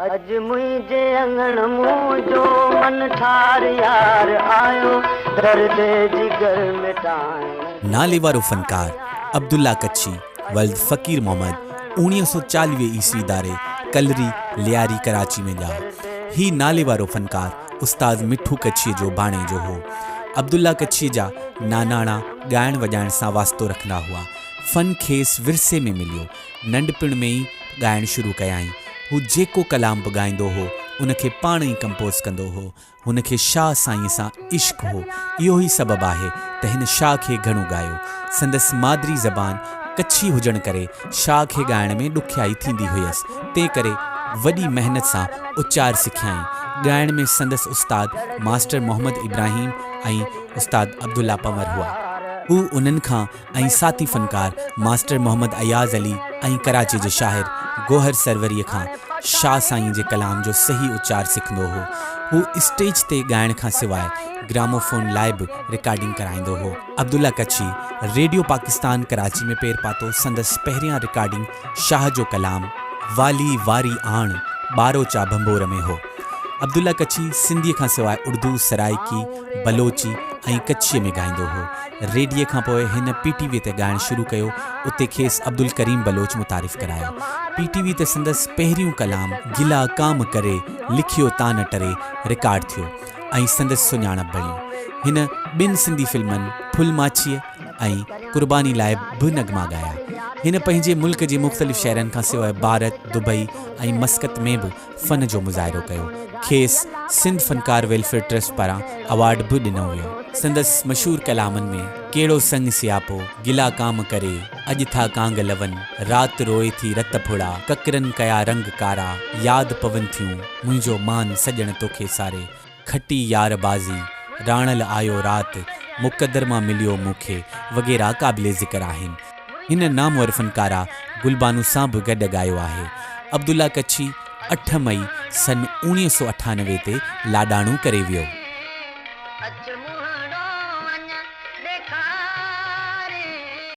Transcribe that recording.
اڄ منهنجي اڱڻ منهنجو من ٺار يار آيو درد جگر مٽائڻ. ناليوارو فنڪار عبدالله ڪڇي ولد فقير محمد 1940 عيسوي ڌاري ڪلري لياري ڪراچي ۾ ڄائو. هي ناليوارو فنڪار استاد مٺو ڪڇيء جو ڀاڻيجو هو. عبدالله ڪڇيء جا ناناڻا ڳائڻ وڄائڻ سان واسطو رکندا هئا. فن کيس ورثي ۾ مليو. ننڍپڻ ۾ ئي ڳائڻ شروع ڪيائين. هو جيڪو ڪلام به ڳائيندو هو، ان کي پاڻ ئي ڪمپوز ڪندو هو. هن کي شاهه سائينء سان عشق هو. اهو ئي سبب آهي ته هن شاهه کي گهڻو ڳايو. سندس مادري زبان ڪڇي هجڻ ڪري شاهه کي ڳائڻ ۾ ڏکيائي ٿيندي هيس، تنهن ڪري وڏي محنت سان اچار سکيائين. ڳائڻ ۾ سندس استاد ماسٽر محمد ابراهيم ۽ استاد عبدالله پنور هئا. هو انهن کان ۽ ساٿي فنڪار ماسٽر محمد اياز علي ۽ ڪراچي جي شاعر گوهر سروريء کان شاهه سائينء جي ڪلام جو صحيح اچار سکندو هو. هو اسٽيج تي ڳائڻ کان سواء گراموفون لاء به رڪارڊنگ ڪرائيندو هو. عبدالله ڪڇي ريڊيو پاڪستان ڪراچي ۾ پير پاتو. سندس پهريان رڪارڊنگ شاهه جو ڪلام والي واري آڻ ٻاروچا ڀنڀور ۾ هو. عبدالله ڪڇي سنڌيء کان سواء اردو، سرائيڪي، بلوچي ۽ ڪڇيء ۾ ڳائيندو هو. ريڊيي کان پوء هن پي ٽي وي تي ڳائڻ شروع ڪيو، اتي کيس عبدالڪريم بلوچ متعارف ڪرايو. پي ٽي وي تي سندس پهريون ڪلام گلا ڪام ڪري لکيو تان ٽري رڪارڊ ٿيو ۽ سندس سڃاڻپ بڻيو. هن ٻن سنڌي فلمن ڦل ماڇيء ۽ قرباني لاء به نغما ڳايا. هن پنهنجي ملڪ جي مختلف شهرن کان سواء ڀارت، دبئي ۽ مسقط ۾ به فن جو مظاهرو ڪيو. کيس سنڌ فنڪار ويلفيئر ٽرسٽ پاران اوارڊ به ڏنو ويو. سندس مشهور ڪلامن ۾ ڪيڙو سڱ سياپو، گلا ڪام ڪري، اڄ ٿا ڪانگ لون، رات روئي ٿي رت ڦڙا، ڪڪرن ڪيا رنگ ڪارا، ياد پون ٿيون، منهنجو مان سڄڻ توکي ساري، کٽي يار بازي، راڻل آيو رات، مقدر مان مليو مون کي وغيره قابل ذڪر آهن. هن نامور فنڪاره گلبانو سان به گڏ ڳايو آهي. عبدالله ڪڇي اٺ مئي سن 1998 تي لاڏاڻو ڪري ويو.